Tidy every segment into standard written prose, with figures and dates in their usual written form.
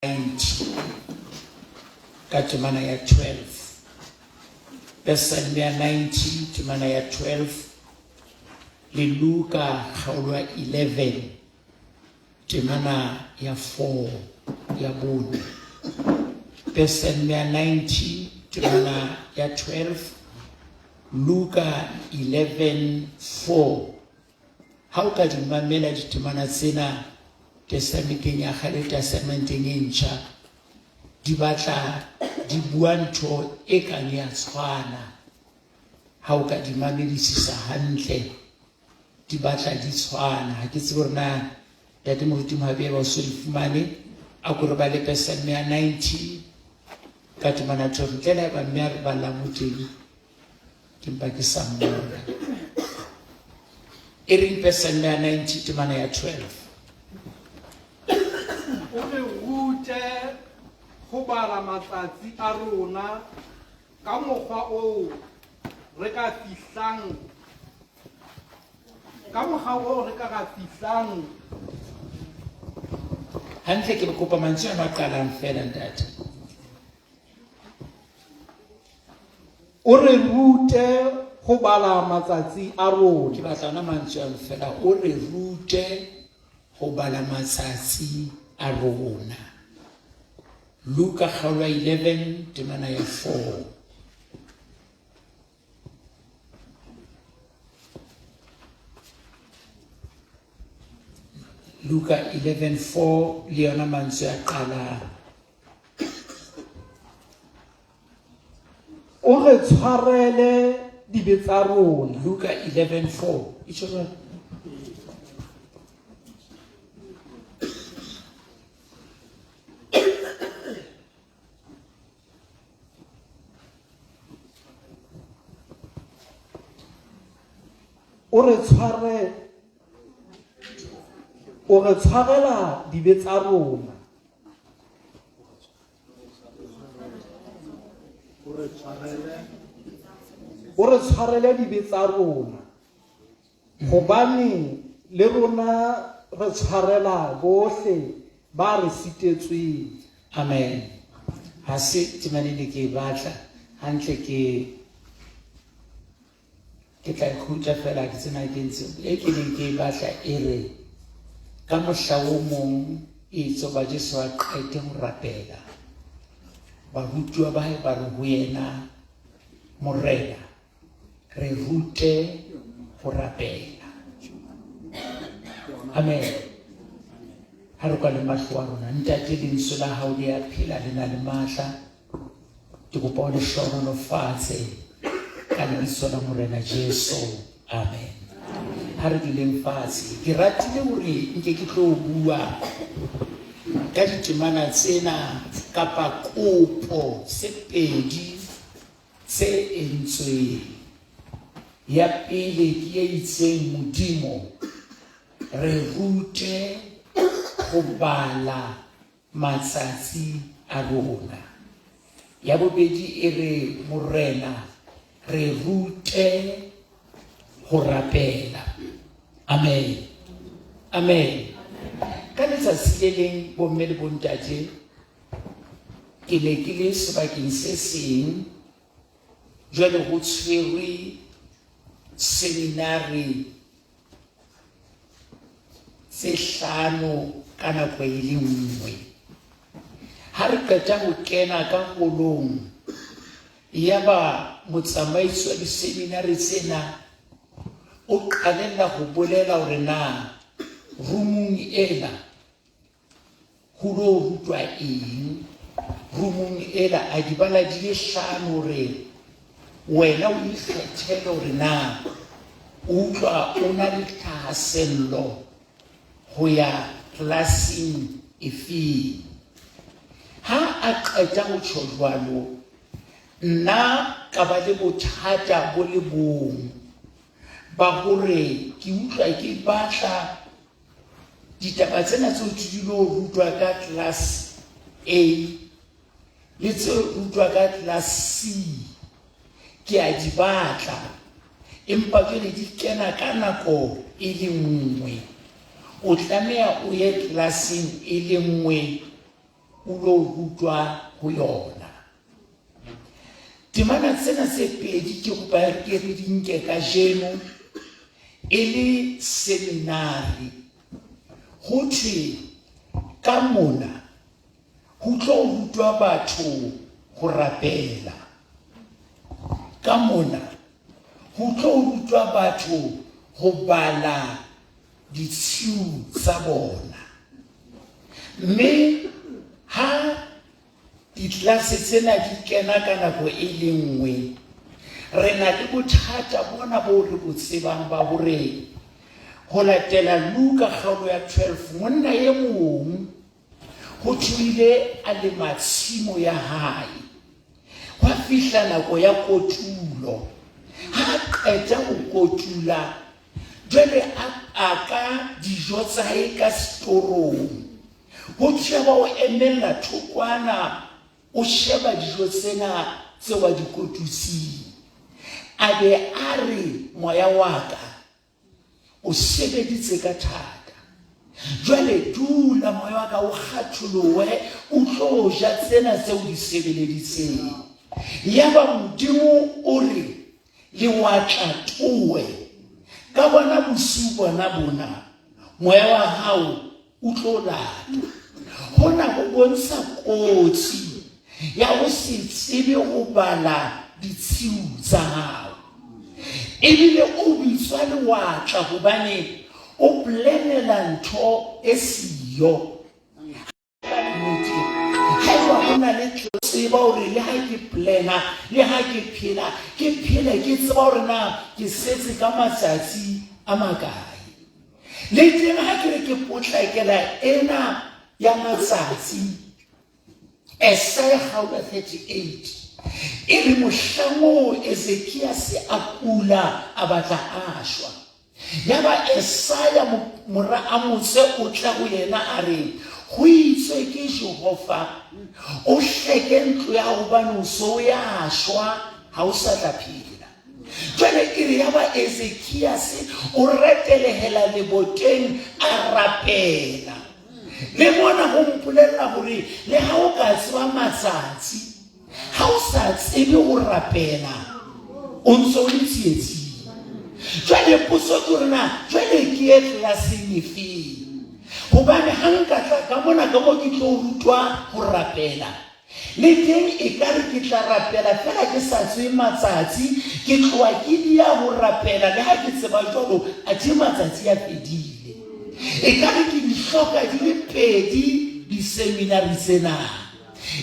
90 ka temana ya 12. Pesalme ya 90 temana ya 12 le Luka kgaolo ya 11 temana ya 4 ya bone. Pesalme ya 90 temana ya 12 Luka 11 4. Ha o ka di mamela ditemana tsena Testamenteng ya Kgale le Testamenteng e Ntjha, di batla di bua ntho e kang ya tshwana. Ha o ka di mamedisisa hantle, di batla di tshwana. Ha ke tsebe hore na Ntate Moruti Mohabi eba o so di fumane. A ko re bale Pesalme ya 90 ka temana 12. Ntle le haeba mme a re ballang o teng. Ke mpa ke sa mmona. E reng Pesalme ya 90 temana ya 12. O re rute ho bala matsatsi a rona ka mokgwa oo re ka fihlang ka mokgwa oo re ka ra fihlang. Hantle ke kopa mantswe ano a qalang feela ntate. O re rute ho bala matsatsi a rona. Ke batla ona mantswe ano fela, o re rute ho bala matsatsi a rona. Luka kgaolo ya 11 temana ya 4. Luka 11:4 le yona mantswe a qalang. O re tshwarele dibe tsa rona. Luka 11:4. E tjho jwalo. O re tshware o re tshwarela dibe tsa rona. O re tshwarele dibe tsa rona. Hobane le rona re tshwarela bohle ba re sitetsweng. Amen. Ha se temane ne ke e batla hantle ke ke tla ikhutsa fela ke tsena ke ntse e ke neng ke e batla e re ka mohla o mong itse ba Jesu a qete ho rapela barutuwa ba hae ba re ho yena Morena re rute ho rapela. Amen. Ha re kwale mahlo a rona, Ntate, lentswe la hao le a phela, le na le matla. Ke kopa o le hlohonolofatse ka lebitso la Morena Jesu. Amen. Ha re duleng fatshe. Ke ratile hore nke ke tlo bua ka ditemana tsena kapa kopo tse pedi tse entsweng. Ya pele ke e itseng Modimo re rute ho bala matsatsi a rona. Ya bobedi e re Morena re rute ho rapela. Amen. Amen. Ka letsatsi le leng bomme le bontate ke ne ke le sebakeng se seng jwale ho tshwerwe seminari tse hlano ka nako e le nngwe. Ha re qeta ho kena ka holong yaba motsamaisi wa diseminari tsena o qalella ho bolela hore na rumung ena Ho lo rutwa eng rumong ela? A di bala di le hlano hore wena o ikgethele hore na o utlwa o na le thahasello ho ya tlelaseng efeng. Ha a qeta ho tjho jwalo, nna ka ba le bothata bo le bong ba hore ke utlwa ke batla Ditaba tsena tseo di dilo rutwa ka class A le tse rutwa ka class C ke a di batla empa jwale di kena ka nako e le nngwe. O tlameha o ye classeng e le nngwe. o lo rutwa ho yona. Temana tsena tse pedi ke kopa ke re di nke kajeno e le seminari. Ho thwe ka mona ho tlo rutwa batho ho rapela. Ka mona ho tlo rutwa batho ho bala ditshiu tsa bona. Mme ha Ditlelase tsena di kena ka nako e le nngwe. Re na le bothata bona boo re bo tsebang ba hore ho latela Luka kgaolo ya 12 monna e mong ho thwe a lema tshimo ya hae. Hwa fihla nako ya kotulo. Ha a qeta ho kotula, jwale a paka dijo tsa hae ka setorong. Ho tjheba o emella thokwana o sheba dijo tsena tseo a di kotutseng. A be a re, Moya wa ka o sebeditse ka thata. Jwale dula moya wa ka o kgatholohe o tlo ja tsena tseo di sebeleditseng. Yaba Modimo o re, Lewatla towe, ka bona bosiu bona bona moya wa hao o tlo lata. Hona ho bontsha kotsi ya ho se tsebe ho bala ditshiu tsa hao. Ebile o bitswa lewatla hobane o planela ntho e siyo. Nnete, haeba ho na le tseba hore le ha ke plana, le ha ke phela, ke phele ke tseba hore na ke setse ka matsatsi a makae. Le teng ha ke re ke potlakela ena ya matsatsi, Esaya kgaolo 38 e re mohlang oo Ezekiase a kula a batla a shwa. Yaba Esaya mora Amose o tla ho yena a re, Ho itswe ke Jehova, o hleke ntlo ya hobane o so o ya shwa, ha o sa tla phela. Jwale e re yaba Ezekiase o retelehela leboteng a rapela. Le mona ho mpolella hore le ha o ka tseba matsatsi, ha o sa tsebe ho rapela, o ntse o le tsietsing. Jwale potso ke hore na jwale ke ye tlelaseng efeng? Hobane ha nka tla ka mona ka mo ke tlo rutwa ho rapela, le teng ekare ke tla rapela feela ke sa tswe matsatsi, ke tloha ke dia ho rapela le ha ke tseba jwalo athe matsatsi a fedile. Ekare ke di hloka di le pedi di-seminary tsena.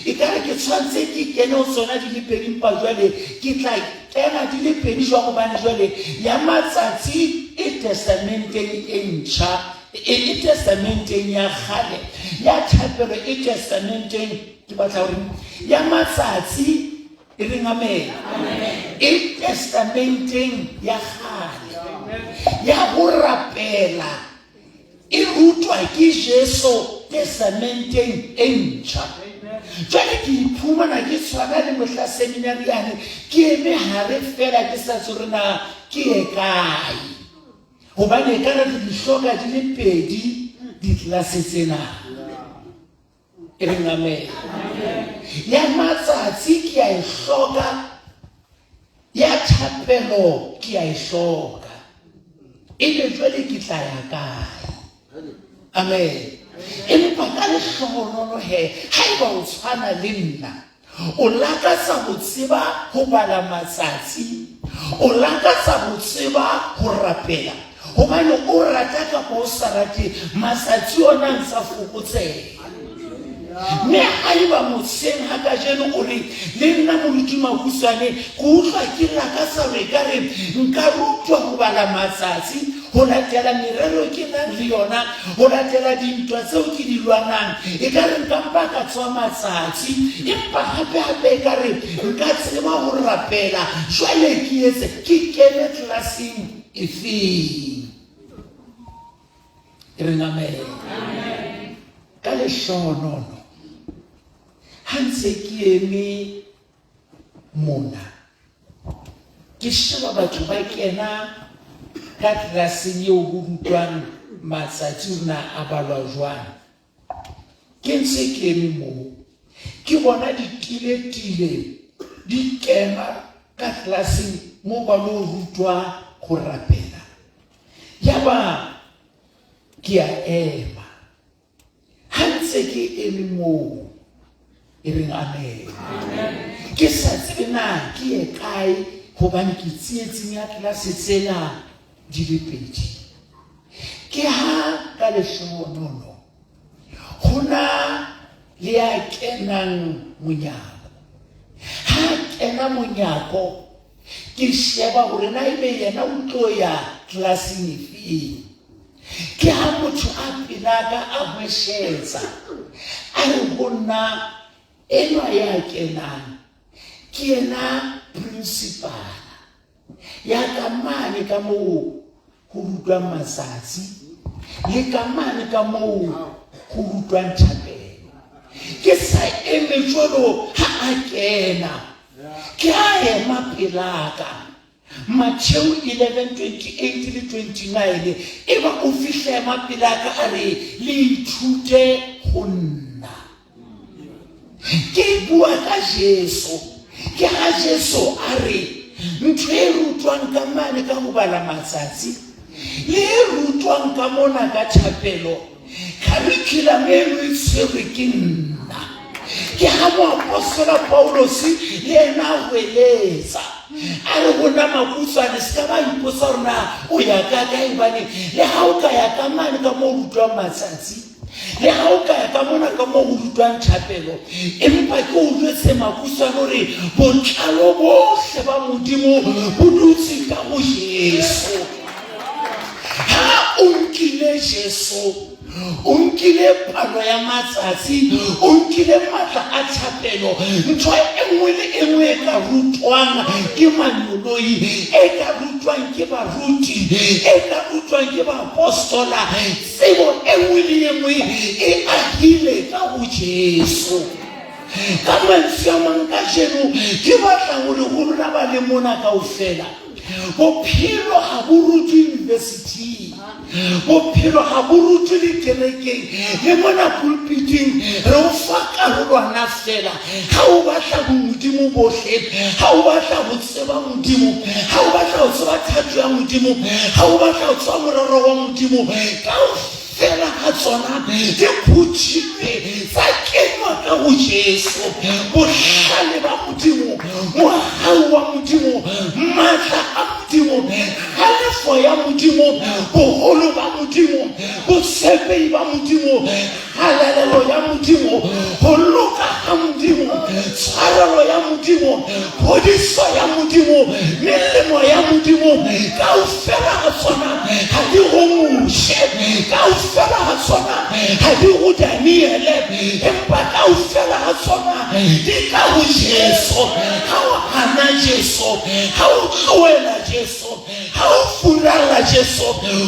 Ekare ke tshwanetse ke kene ho tsona di le pedi mpa jwale ke tla kena di le pedi jwang hobane jwale ya matsatsi e testamenteng e ntjha e, e testamenteng ya kgale ya thapelo e testamenteng ke batla hore ya matsatsi e reng amen e testamenteng ya kgale ya ho rapela E rutwa ke Jesu Testamenteng e Ntjha. Jwale ke iphumana ke tshwana le mohla seminari yane, ke eme hare feela ke sa tsore na ke ye kae. Hobane ekare re di hloka di le pedi ditlelase tsena. E reng amen. Ya matsatsi ke a e hloka, ya thapelo ke a e hloka. Ebe jwale ke tla ya kae? Amen. Empa ka lehlohonolo he, haeba o tshwana le nna, O lakatsa ho tseba ho bala matsatsi. O lakatsa ho tseba ho rapela. Hobane o rata kapa o sa rate, matsatsi ona a ntsa fokotseha. Mme haeba moseng ha kajeno o re, le nna moruti Makuswane, ke utlwa ke lakatsa hore ekare nka rutwa ho bala matsatsi, ho latela merero ke nang le yona, ho latela dintwa tseo ke di lwanang, ekare nka mpa ka tswa matsatsi, empa hape-hape ekare nka tseba ho rapela, jwale ke etse, ke kene tlelaseng efeng? E reng amen. Ka lehlohonono, ha ntse ke eme mona ke sheba batho ba kena ka tlelaseng eo ho rutwang matsatsi hore na a balwa jwang. Ke ntse ke eme moo, ke bona ditiletile di kena ka tlelaseng moo ba lo rutwa go rapela. Yaba ke a ema. Ha ntse ke eme moo, e reng amen. Ke sa tsebe na ke ye kae hobane ke tsietsing ya tlelase tsena di le pedi. Ke ha ka lehlohonolo Ho na le ya kenang monyako. Ha a kena monyako, ke sheba hore na ebe yena o tlo ya tlelaseng efeng. Ke ha motho a pelaka a hweshetsa, a re ho nna, Enwa ya kenang ke yena principal. Ya ka mane ka moo ho rutwang matsatsi le ka mane ka moo ho rutwang thapelo. Ke sa eme jwalo ha a kena, ke a ema pelaka. Mattheu 11:28 le 29, eba o fihla ema pelaka a re, le ithute ho nna. Ke bua ka Jesu. Ke ha Jesu a re ntho e rutwang ka mane ka ho bala matsatsi le e rutwang ka mona ka thapelo, curriculum eno e tshwerwe ke nna. Ke ha moapostola Paulose le yena a hweletsa a re ho nna makutswane se ka ba ipotsa hore na o ya ka kae, hobane le ha o ka ya ka mane ka moo rutwang matsatsi le ha o ka ya ka mona ka moo ho rutwang thapelo, empa ke o jwetse makuswane hore botlalo bohle ba Modimo bo dutse ka ho Jesu. Ha o nkile Jesu, o nkile palo ya matsatsi, o nkile matla a thapelo, ntho e nngwe le e nngwe e ka rutwang ke manyoloi, e ka rutwang ke baruti, e ka rutwang ke baapostola, Tsebo e nngwe le e nngwe e ahile ka ho Jesu. Ka mantswe a mang kajeno ke batla hore ho lona ba le mona kaofela, bophelo ha bo rutwe university, bophelo ha bo rutwe le kerekeng, le mona pulpiting re o fa karolwana fela. Ha o batla bomodimo bohle, ha o batla ho tseba Modimo, ha o batla ho tseba thato ya Modimo, ha o batla ho tseba morero wa Modimo, kaofela ha tsona di phuthilwe tsa kenywa ka ho Jesu. Bohlale ba Modimo, mohau wa Modimo, matla a Modimo, kgalefo ya Modimo, boholo ba Modimo, botshepehi ba Modimo, Kgalalelo ya Modimo, ho loka ha Modimo, tshwarelo ya Modimo, phodiso ya Modimo, melemo ya Modimo, kaofela ha tsona ha di ho Moshe, kaofela ha tsona ha di ho Daniele, empa kaofela ha tsona di ka ho Jesu. Ha o hana Jesu, ha o tlohela Jesu, Ha o furalla Jesu,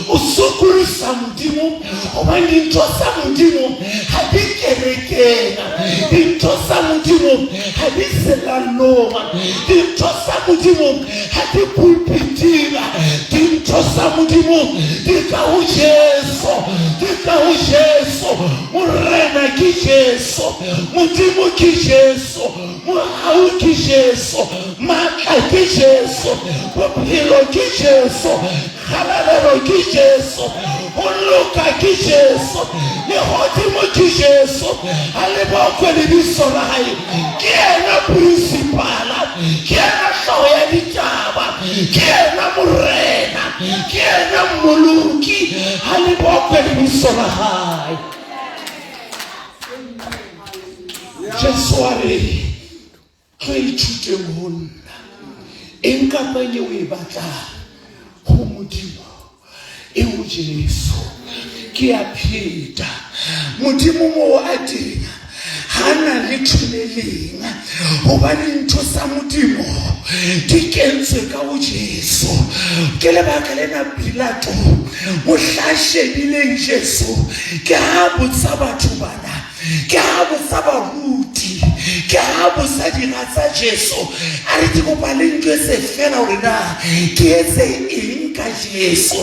o sokolisa Modimo, hobane dintho tsa Modimo ha di kerekeng, dintho tsa Modimo ha di selallong, dintho tsa Modimo ha di pulpiting, dintho tsa Modimo di ka ho Jesu, di ka ho Jesu. Morena ke Jesu, Modimo ke Jesu, Mohau ke Jesu, matla ke Jesu, bophelo ke Jesu, kgalalelo ke Jesu, ho loka ke Jesu, lehodimo ke Jesu. Ha le bokwe lebitso la hae. Ke yena principala, ke yena hlooho ya ditaba, ke yena morena, ke yena mmoloki. Ha le bokwe lebitso la hae. Jesu a re, Tlo ithuteng ho nna. Eng kapa eng eo o e batlang ho Modimo, e ho Jesu. Ke a pheta, Modimo moo a teng ha na letho le leng, hobane ntho tsa Modimo di kentswe ka ho Jesu. Ke lebaka lena Pilato mohla a shebileng Jesu, ke ha botsa batho bana, Ke ha botsa baruti, ke ha botsa dira tsa Jesu, a re ke kopa le njwetse fela hore na ke etse eng ka Jesu.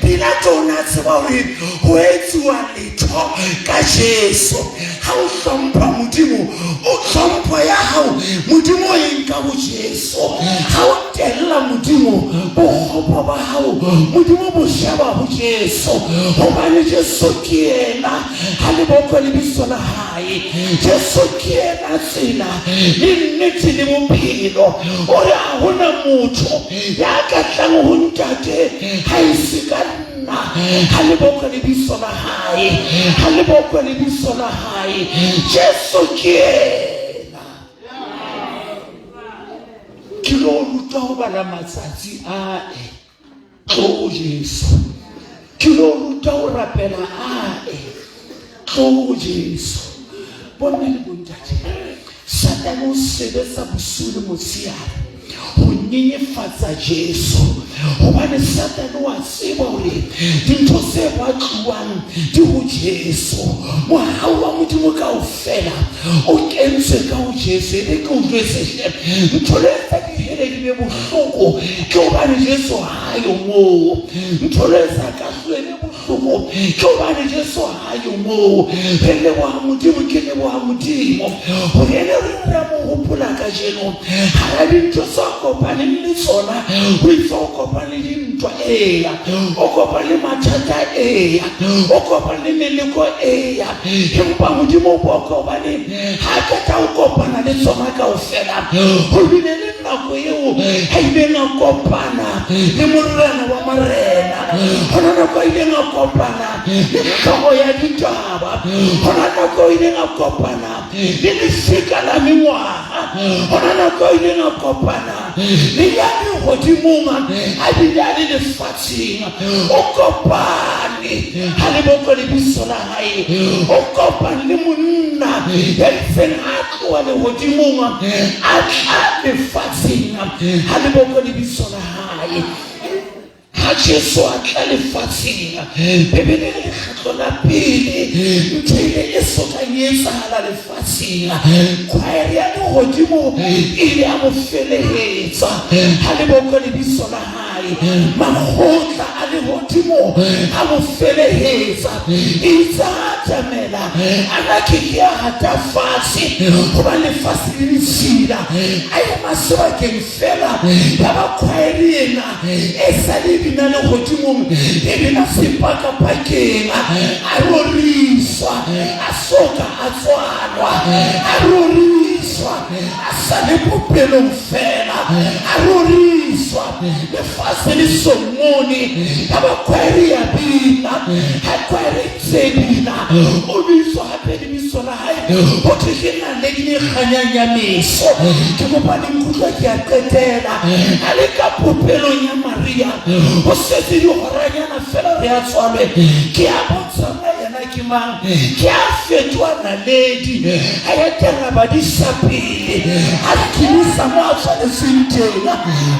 Pilato o ne a tseba hore ho etsuwa letho ka Jesu. Ha o hlompha Modimo, o tlhompho ya hao Modimo o e nka ho Jesu. Ha o tella Modimo, bokgopo ba hao Modimo bo sheba ho Jesu. Hobane Jesu ke yena, ha le bokwe lebitso la hae. Jesu ke yena tsela le nnete le bophelo. O re ha hona motho ya ka tlang ho Ntate ha e se ka nna. Ha le bokwe lebitso la hae, ha le bokwe lebitso la hae. Jesu ke yena. Ke lo ruta ho bala matsatsi ae. Tlo Jesu. Ke lo ruta ho rapela ae. Tlo Jesu. Bomme le bontate, Satane o sebetsa bosiu le motshehare ho nyenyefatsa Jesu, hobane Satane wa tseba hore dintho tse batluwang di ho Jesu. Mohau wa Modimo kaofela o kentswe ka ho Jesu. E be ke o jwetse hle, ntho le etsa dihele di be bohloko ke hobane Jesu ha yo moo. Ntho le etsa kahlolo e be bohloko ke hobane Jesu ha yo moo. Re leboha Modimo, ke leboha Modimo hore ene re re mo hopola kajeno hara dintho tse a kopaneng le tsona. O itse o kopane le dintwa, eya, o kopane le mathata, eya, o kopane le meleko, eya, empa Modimo o boka hobane ha qeta ho kopana le tsona kaofela, ho bile le nako eo a ileng a kopana le Morena wa marena, hona nako a ileng a kopana le hlooho ya ditaba, hona nako a ileng a kopana le lefika la mengwaga, hona nako a ileng a kopana le ya legodimong a bile a le lefatsheng. O kopane ha le boko lebitso la hae, o kopane le monna ya itseng a tloha lehodimong a tla lefatsheng, ha le boko lebitso la hae. Ha Jesu a tla lefatsheng, Bibele e re lekgetlo la pele ntho ile e sokang e etsahala lefatsheng, khwaere ya lehodimo e ile ya mo felehetsa, ha le boko lebitso la hae. Makgotla a lehodimo a mo felehetsa, itse ha atamela a na ke ke a hata fatshe, hoba lefatshe le ditshila. A ema sebakeng fela ya ba khwaere ena e sa le bina legodimong, e bina sepakapakeng. A roriswa a soka a tswalwa, a roriswa a sa le popelong fela, a roriswa lefatshe le somone. Ya ba khwaere ya bina, ha khwaere tse bina o bitswa hape lebitso la hae ho thwe ke naledi le kganyang ya meso. Ke kopa le nkutlwa, ke a qetela. A le ka popelong ya Maria, ho setse dihoranyana fela re a tswalwe, ke a botsa na yena ke mang, ke a fetoha naledi, a etella badisa pele, a tsebisa mo a tshwanetseng teng.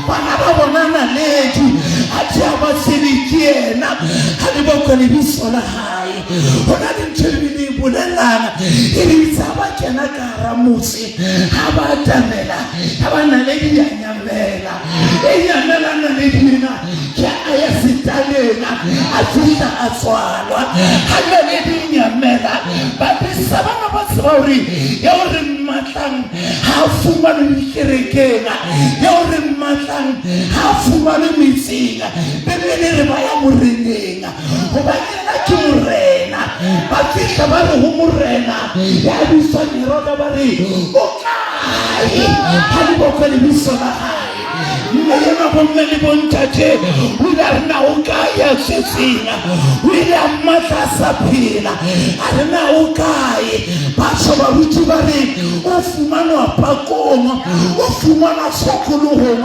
Bana ba bona naledi, a the a ba tsebe ke yena, ha le bokwe lebitso la hae. Ho na le ntho e bile e bolelang, e bitsa ba kena ka hara motse, ha ba atamela, ha ba naledi ya nyamela, e nyamela naledi ena, ke a ya setaleng, a fihla a tswalwa. Ha naledi e nyamela, badisa bana ba tseba hore eo re mmatlang ha a fumanwe dikerekeng, eo re mmatlang ha a fumanwe metseng. Bibele re ba ya moreneng, hobane yena ke morena. Ba fihla ba re ho morena ya bitswang Heroda, ba re o kae? Ha le bokwe lebitso la hae. Mme ena bomme le bontate o ile a re na o kae ya tswetseng? O ile a mmatla a sa phela, a re na o kae? Batho baruti ba re o fumanwa pakong, o fumanwa tshokolohong.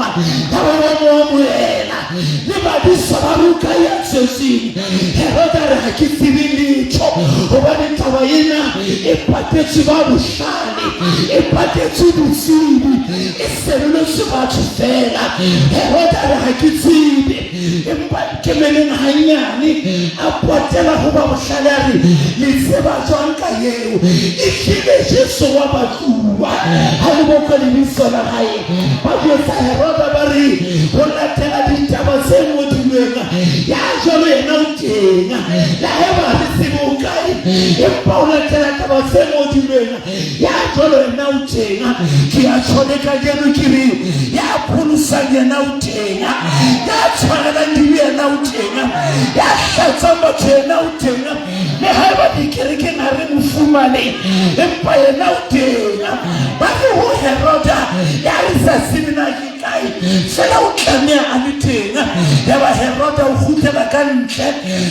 Ya ba ba mo amohela le badisa ba ruka ya tswetseng. Heroda a re ha ke tsebe letho, hobane taba ena e patetswe ba bohlale, e patetswe ditsebi, e senoletswe batho fela. Heroda a re ha ke tsebe, empa nkemeleng hanyane. A potela ho ba bohlale, a re le tseba jwang ka eo? Ehlile Jesu wa batluwa, ha le bokwe lebitso la hae. Ba jwetsa Heroda ba re ho latela ditaba tse ngodilweng, ya jwalo yena teng. Le haeba ha re tsebe o kae, empa o latela taba tse ngodilweng, ya jwalo yena o teng. Ke a tjho le kajeno ke re, ya pholosang yena o teng, ya tshwarelang dibe yena o teng, ya hlatsang batho yena o teng. Le haeba dikerekeng ha re mo fumane, empa yena o teng. Ba re ho Heroda, ya re sa tsebe na ke kae, fela o tlameha a le teng. Yaba Heroda o kgutlela ka ntle,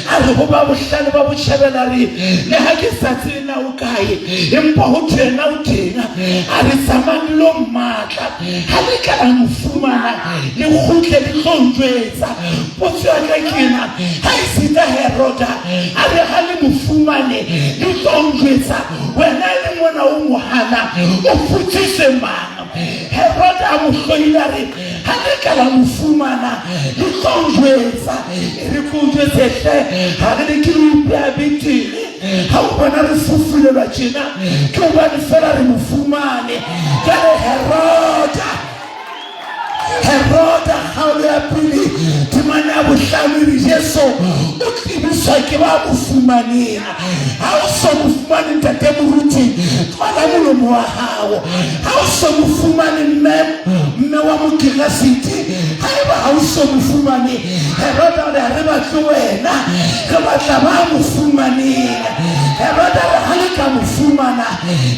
a re ho ba bohlale ba botjhabela, re le ha ke sa tsebe na o kae, empa ho thwe yena o teng. A re tsamayang le lo mmatla, ha le ka la mo fumana, le kgutle le tlo njwetsa. Potso ya ka ke ena, ha esita Heroda a re ha le mo fumane le tlo njwetsa, wena e le mona o mo hana, o futsise mang? Heroda a mo hloile a re ha le ka la mo fumana le tlo njwetsa. E re ke o jwetse hle, ha re le ke le utlwa betere ha o bona re fufulelwa tjena ke hobane fela re mo fumane. Jwale Heroda Heroda kgaolo ya pele temana ya bohlano e re Jesu o tlebiswa ke ba mo fumaneng. Ha o so mo fumane ntate moruti, tswala molomo wa hao. Ha o so mo fumane mme mme wa mokeresete, haeba ha o so mo fumane, Heroda o re ha re batle wena, re batla ba mo fumaneng. Heroda re ha le ka mo fumana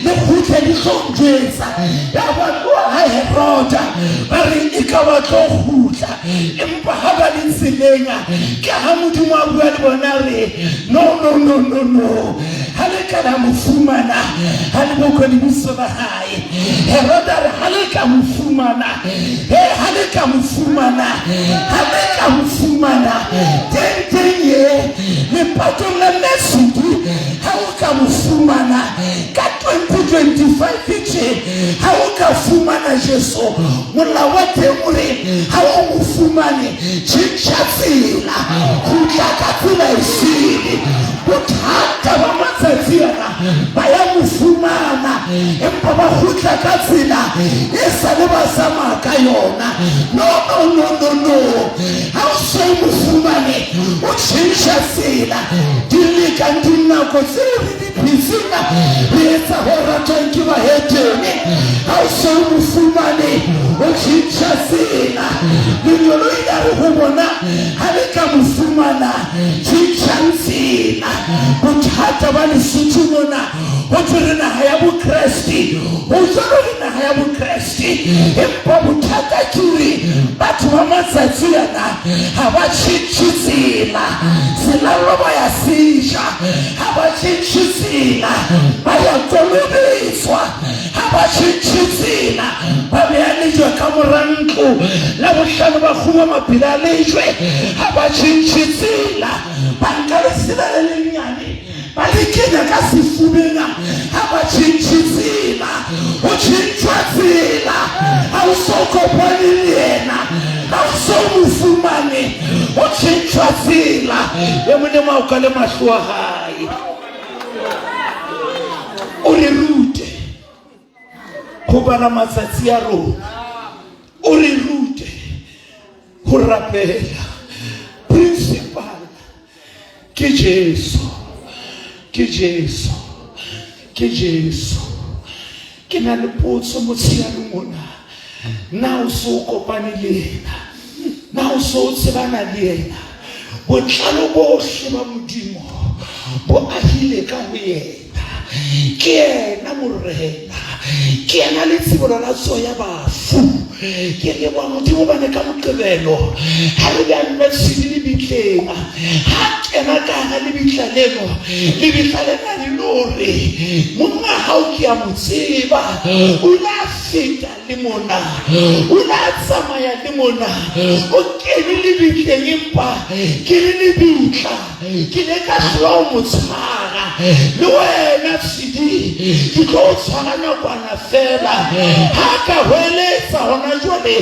le kgutle le tlo njwetsa. Ya ba tloha ha Heroda ba re e ka ba tlo kgutla, empa ha ba le tseleng ke ha Modimo a bua le bona re no no no no no, ha le ka la mo fumana ha le bokwe lebitso la hae. Heroda re ha le ka mo fumana, he ha le ka mo fumana, ha le ka mo fumana teng teng ye lepatong la Mesidi, ha o ka mo fumana ka 2025 tje, ha o ka fumana Jesu, molao wa teng o re ha o mo fumane tjhentjha tsela, kgutla ka tsela e sele. Bothata ba matsatsi ana ba ya mo fumana empa ba kgutla ka tsela e sa le ba tsamaya ka yona. No no no no no, ha o so mo fumane o tjhentjha tsela. Di lekang dinako tseo re di phetseng re etsa ho ratwang ke bahetene. Ha o so mo fumane o tjhentjha tsela. Lengeloi la re ho bona ha le ka mo fumana tjhentjhang tsela. Bothata ba Lesotho mona ho thwe re naha ya Bokreste, ho jwalo re naha ya Bokreste, empa bothata ke hore batho ba matsatsi ana ha ba tjhentjhe tsela. Selallo ba ya seja, ha ba tjhentjhe tsela, ba ya kolobetswa, ha ba tjhentjhe tsela, ba beha lejwe ka mora ntlo, la bohlano ba kguma mapela a lejwe, ha ba tjhentjhe tsela, ba nka lesela le lenyane ba le kenya ka sefubeng, ha ba tjhentjhe tsela. Ho tjhentjhwa tsela ha o so kopane le yena, ha o so mo fumane, ho tjhentjhwa tsela. E Modimo a o ka le mahlo a hae, o re rute ho bala matsatsi a rona, o re rute ho rapela. Principal ke Jesu, ke Jesu, ke Jesu. Ke na le potso motsheareng ona, na o se o kopane le yena? Na o se o tsebana le yena? Botlalo bohle ba Modimo bo ahile ka ho yena. Ke yena Morena, ke yena letsibolo la tsoho ya bafu. Ke leboha Modimo hobane ka Moqebelo ha re beha Mme Tshidi lebitleng, ha kena ka hara lebitla leno, lebitla lena le lo re, Monga hao ke a mo tseba, o ile a feta le mona, o ile a tsamaya le mona, o kene lebitleng empa ke le lebitla ke ile ka hlola ho mo tshwara. Le wena Tshidi, ke tlo o tshwara nakwana fela. Ha ka hweletsa hona jwale,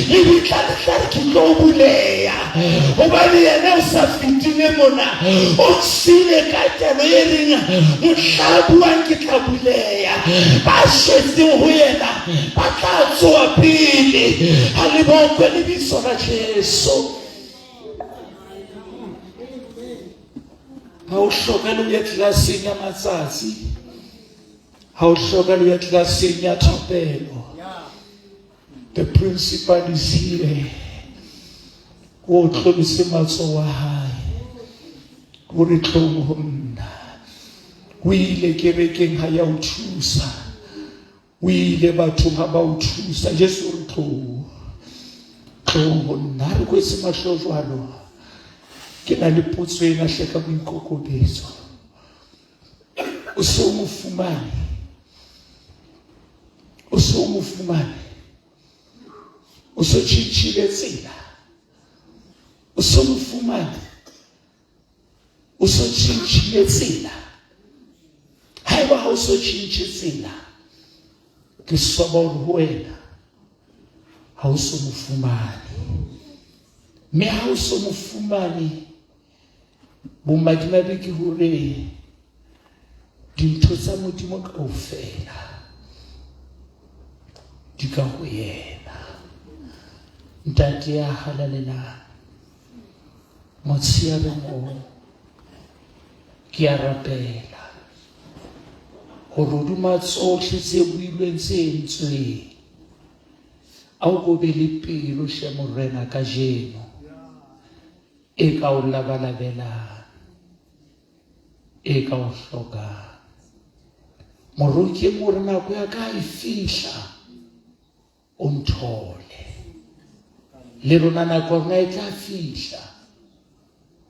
lebitla le tla re ke tlo buleya, hobane yena o sa fetile mona, o ntshile ka taelo e reng mohla a buang ke tla buleya. Ba shwetseng ho yena ba tla tsoa pele. Ha le bokwe lebitso la Jesu. Ha o hloka le ho ya tlelaseng ya matsatsi, ha o hloka le ho ya tlelaseng ya thapelo. The principal is here. O tlolose matsoho a hae. O re tlong ho nna. O ile kerekeng ha ya o thusa. O ile bathong ha ba o thusa. Jesu o re tloo. Tloo ho nna. Ha re kwetse mahlo jwalo. Ke na le potso ena hle ka boikokobetso. O se o mo fumane. O se o mo fumane. O se tjhentjhile tsela. O se mo fumane. O se tjhentjhile tsela. Haeba ha o so tjhentjhe tsela, ke swaba hore ho wena ha o so mo fumane. Mme ha o so mo fumane, bomadimabe ke hore dintho tsa Modimo kaofela di ka ho yena. Ntate ya halalelang, motsheareng o ke a rapela hore hodima tsohle tse builweng tse entsweng a o ko be le pelo hle Morena kajeno e ka o labalabelang e ka o hlokang. Moroki e mong o re nako ya ka e fihla o nthole. Le rona nako rona e tla fihla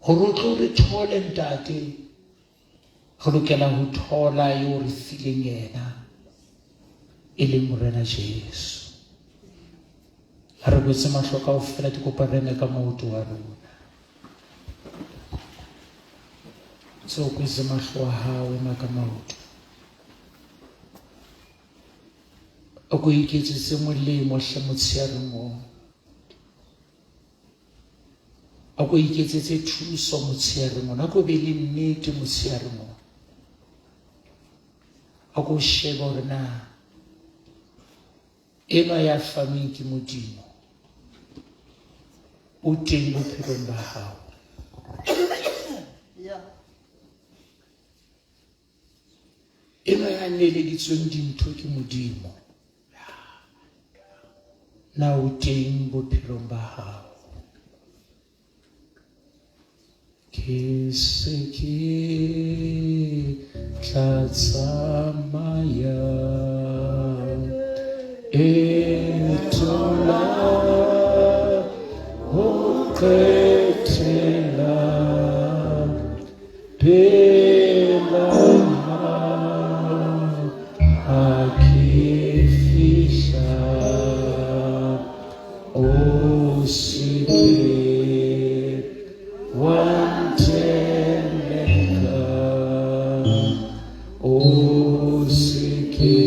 hore o tlo re thole ntate. Re lokela ho thola eo re fileng yena e leng Morena Jesu. Ha re kwetse mahlo kaofela ke kopa re eme ka maoto a rona. Ntse o kwetse mahlo a hao ema ka maoto. O ko iketsetse molemo hle motsheareng oo. A ko iketsetse thuso motsheareng ona. A ko be le nnete motsheareng ona. A ko shebe hore na enwa ya fanweng ke Modimo o teng bophelong ba hao. Enwa ya neeleditsweng dintho ke Modimo na o teng bophelong ba hao. Ke se ke tla tsamaya eto la ho qetela pela hao ha ke fihla o se ke wa nteleka o se ke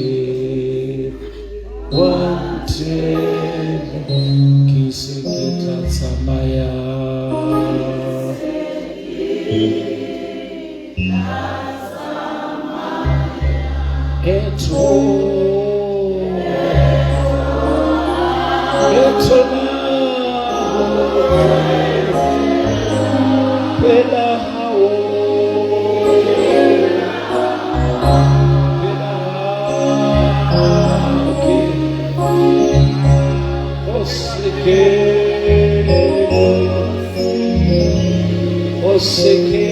wa nteleka ke se ke tla tsamaya. Eto eto la pela hao pela hao ke o se ke o se ke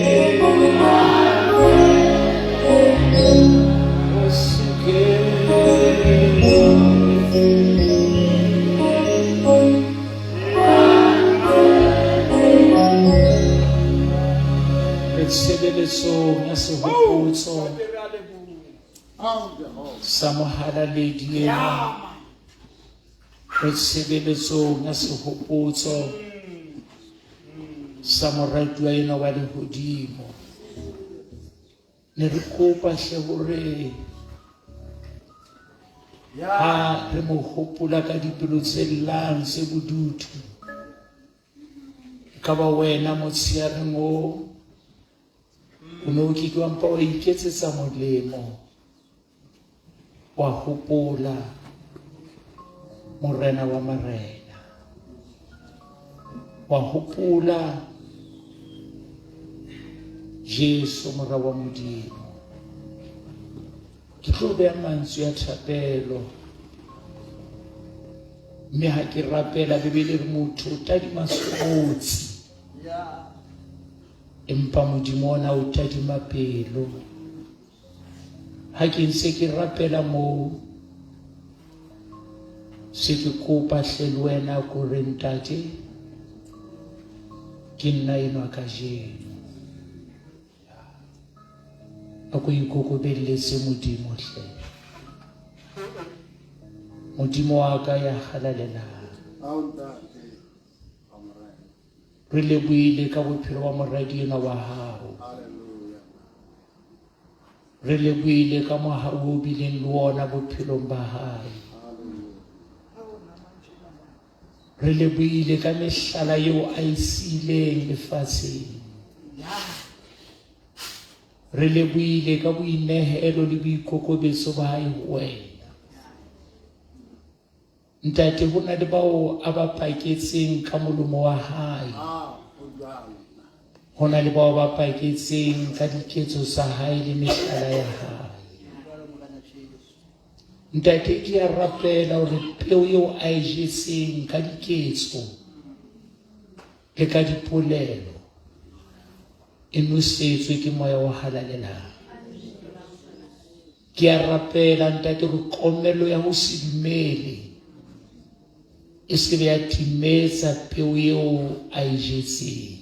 o se ke. Re tshebeletsong ya sehopotso sa mohalaledi ena. Re tshebeletsong ya sehopotso sa moratuwa enwa wa lehodimo. Ne re kopa hle hore ha re mo hopola ka dipelo tse llang tse bodutu, e ka ba wena motsheareng o o ne o ke ke wa mpa wa iketsetsa molemo wa hopola Morena wa marena, wa hopola Jesu mora wa Modimo. Ke tlo beha mantswe a thapelo. Mme ha ke rapela Bibele re motho o tadima sekotsi. Empa Modimo ona o tadima pelo. Ha ke ntse ke rapela moo se ke kopa hle le wena ko re ntate ke nna enwa kajeno a ko ikokobelletse modimo hle modimo wa ka ya halalelang re lebohile ka bophelo ba moradi enwa wa hao Re lebohile ka mohau o bileng le wona bophelong ba hae. Re lebohile ka mehlala eo a e siileng lefatsheng. Re lebohile ka boinehelo le boikokobetso ba hae ho wena. Ntate, ho na le bao a ba paketseng ka molomo wa hae. Ho na le bao ba paketseng ka diketso tsa hae le mehlala ya hae. Ntate, ke a rapela hore peo eo a e jetseng ka diketso le ka dipolelo e nosetswe ke moya o halalelang. Ke a rapela ntate gore komello ya go se dumele e se be ya timetsa peo eo a e jetseng.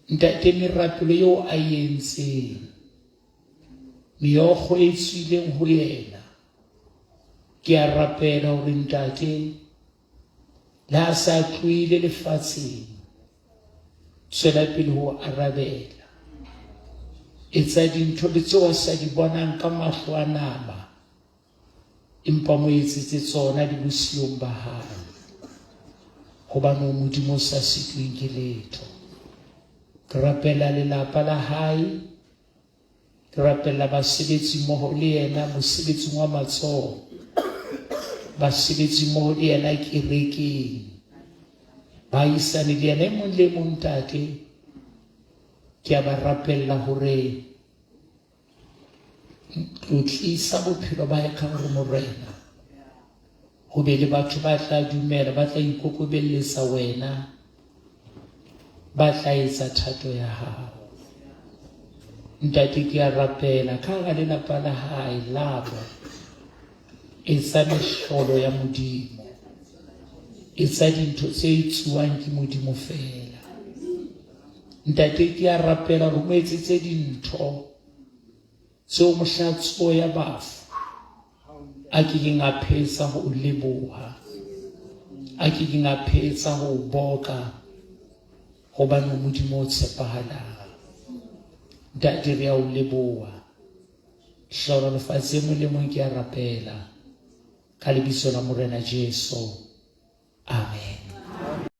Ntate merapelo eo a e entseng, meokgo e tswileng ho yena, ke a rapela gore ntate le ha sa tlohile lefatsheng tswela pele ho arabela etsa dintho le tseo a sa di bonang ka mahlo a nama empa mo etsetse tsona di bosiong ba hae hobane o modimo o sa sitweng ke letho ke rapela lelapa la hae Ke rapella basebetsi mmoho le yena mosebetsing wa matsoho, basebetsi mmoho le yena kerekeng, baahisane le yena e mong le e mong ntate. Ke a ba rapella hore tlotlisa bophelo ba hae ka hore morena ho be le batho ba tla dumela ba tla ikokobelletsa wena ba tla etsa thato ya hao ntate ke a rapela ka hara lelapa la hae labo etsa mehlolo ya modimo etsa dintho tse etsuwang ke modimo fela ntate ke a rapela gore mo etsetse dintho tseo mohla tsoho ya bafu a ke keng a phetsa ho o leboha a ke keng a phetsa ho o boka gobane o modimo o tshepahalang ntate re a o leboha hlohonolofatse e mong le mong ke a rapela ka lebitso la morena jesu amen.